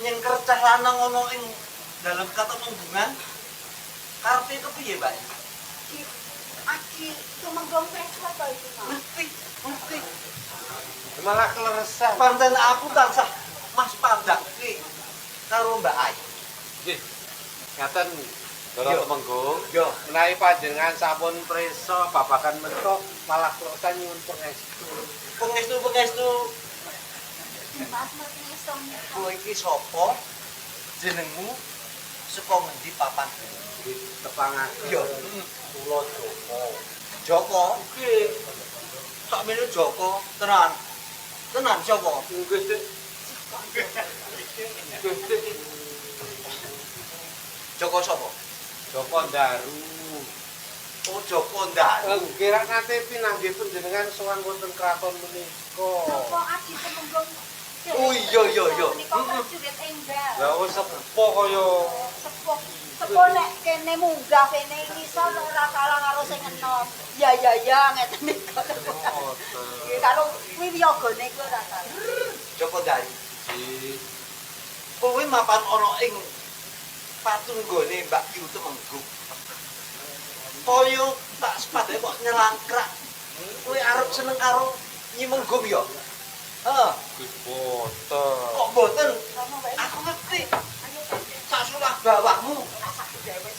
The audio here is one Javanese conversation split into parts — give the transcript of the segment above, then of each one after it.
Nyengker cah lanang ana ing dalem katemenggungan. Karepe kepiye, Mbak? Aki Tumenggung priksa to iki mau. Ngerti, ngerti. Malah kleresan. Pancen aku tansah mas pandake karo Mbak Ayu. Nggih. Ngaten Ndara Yo. Temenggung. Yo. Menawi panjenengan sampun prisa babagan menika malah kleresan nyuwun pangestu. Pangestu, pangestu. Mas mesti iso. Kowe iki sapa? Jenengmu saka ngendi papan? Nggih, tepangaken. Yo. Kula Joko. Joko. Nggih. Sakmene Joko, tenan. Tenan sapa? Nggih, Dik. Nggih, Dik. Joko sapa? Joko Ndaru. Oh, Joko Ndaru. Nggih, rak nate pinanggih panjenengan sowan wonten kraton menika. Joko Aki Tumenggung. Oh, iya, iya, iya. Menika prajurit enggal. Lah wis sepuh kaya Sepuh. Sepuh nek kene munggah kene ngisor ora kalah karo sing enom. Ya ya ya ngeten niku. Nggih karo kuwi wiyogane kuwi ora kalah. Joko Ndaru. Nggih. Kowe mapan ana ing patunggone Mbak Yu Temenggung. Kaya tak sepadae kok nyelangkrak. Kowe arep seneng karo Nyi Menggung ya? Heeh. Nggih boten. Kok mboten? Rono wae. Aku ngerti. Ayo Sak sulah bawahmu. sak dhewe.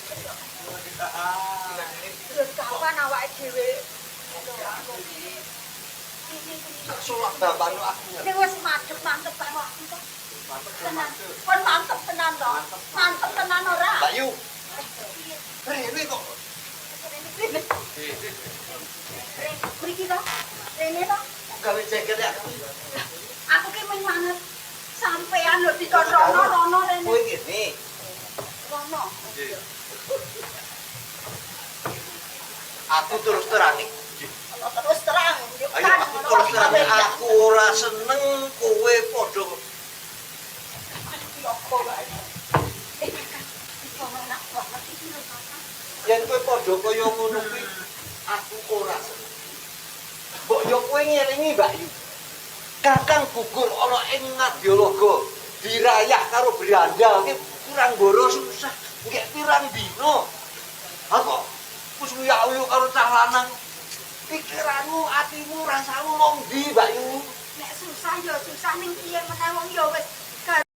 Terus kapan awake dhewe? Sak sulah bawahmu aku ngerti. Ini wis madhep mantep karo aku to. Tenan. Kon mantep tenan to. Mantep tenan ora? Mbak Yu, Piye? rene kok Rene. Mriki to? Rene to? gawe jengkel ya aku. Aku ki mung manut sampean lho dikon rono rono rene. Kowe ngene. Rono. Aku terus terang iki. Ono terus terang. Ayo aku terus terang aku ora seneng kowe padha Yoga wae. Eh, Kakak, iki ono enak banget iki lho, Kakak. Yen kowe padha kaya ngono kuwi aku ora seneng. Mbok yo kowe ngelingi Mbak Yu. Kakang gugur ana ing Ngadyalaga dirayah karo Brandal ki kurang goro susah nggek pirang dina. Ha kok wis uyak-uyuk karo cah lanang. Pikiranmu, atimu, rasamu mong ndi Mbak Yu? Nek susah ya susah ning piye meneh wong ya wis